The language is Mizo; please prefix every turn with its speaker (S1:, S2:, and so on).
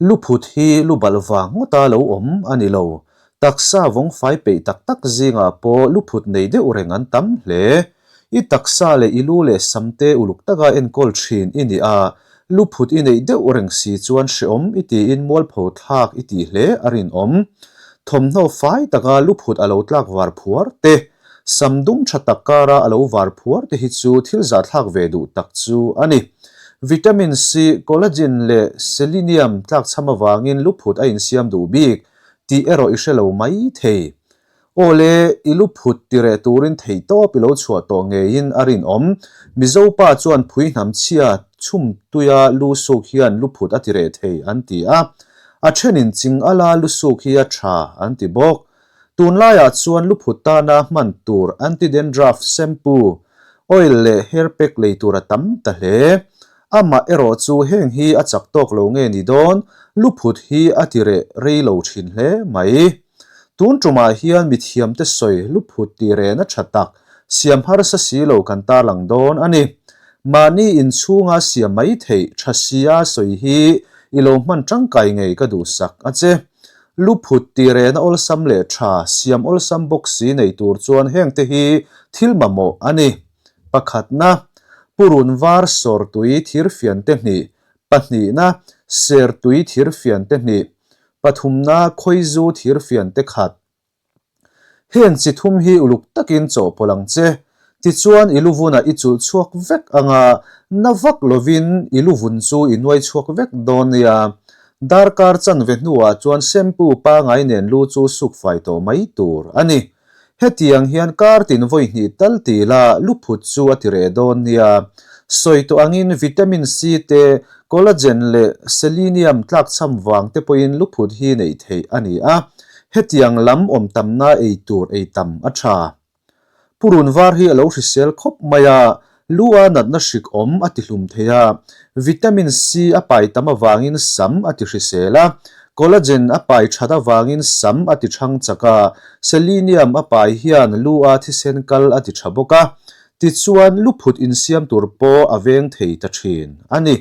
S1: Luphut hi lu balh vang ngawta lo awm a ni lo. Taksa vawng fai peih tak tak zingah pawh luphut nei deuh reng an tam hle. I taksa leh i lu leh samte uluk taka enkawl thin i ni a, luphut i neih deuh reng si chuan hreawm i tiin mualpho thlak i tih hle a rinawm. Thawmhnaw fai taka luphut a lo tlak var phuar te, sam dum tha tak kara a lo var phuar te hi chu thil zahthlak ve duh tak chu a ni. Vitamin C, collagen leh selenium tlakchham avangin luphut a insiam duh bik tih erawh i hre lo mai thei. Aw le, i lu phut ti reh turin theihtawp i lo chhuah tawh ngeiin a rinawm. Mizo pa chuan phui hnam chhia chhum tuia lu suk hian lu phut a ti reh thei an ti a. A thenin ching ala lu suk hi a tha an ti bawk. Tunlaiah chuan lu phut tana hman tur anti-dandruff shampoo, oil leh hair pack lei tur a tam ta hle. Amah erawh chu heng hi a chak tawk lo nge ni dawn, lu phut hi a ti reh rei lo thin hle mai. Tun tumah hian mithiamte sawi luphut tih rehna tha tak siam harsa si lo kan tarlang dawn a ni. Mahni inchhunga siam mai theih tha sia sawi hi i lo hman tangkai ngei ka duhsak a che. Luphut tih rehna awlsam leh tha siam awlsam bawk si nei tur chuan hengte hi thil mamawh a ni. Pakhatna, purun var sawr tui thirfian te hnih. Pahnihna, ser tui thirfian te hnih. Pathumna khawizu thirfian te khat. Heng chi thum hi uluk takin chawhpawlh ang che. Tichuan i luvunah i chulh chhuak vek anga na vak lovin i luvun chu i nuai chhuak vek dawn nia. Darkar chanve hnuah chuan shampoo pangai nen lu chu suk fai tawh mai tur a ni. Hetiang hian kar tin vawi hnih tal ti la luphut chu a ti reh dawn nia. Sawi tawh angin vitamin C te, collagen leh selenium tlakchham vang te pawhin luphut hi neih theih a ni a. Hetiang lam awm tamna ei tur ei tam a tha. Purun var hi a lo hrisel khawp mai a, lu a natna hrik awm a ti hlum thei a, vitamin C a pai tam avangin sam a ti hrisel a, collagen a pai that avangin sam a ti thang chak a, selenium a pai hian lu a thisen kal a ti tha bawk a, tichuan luphut insiam tur pawh a veng thei ta thin a ni.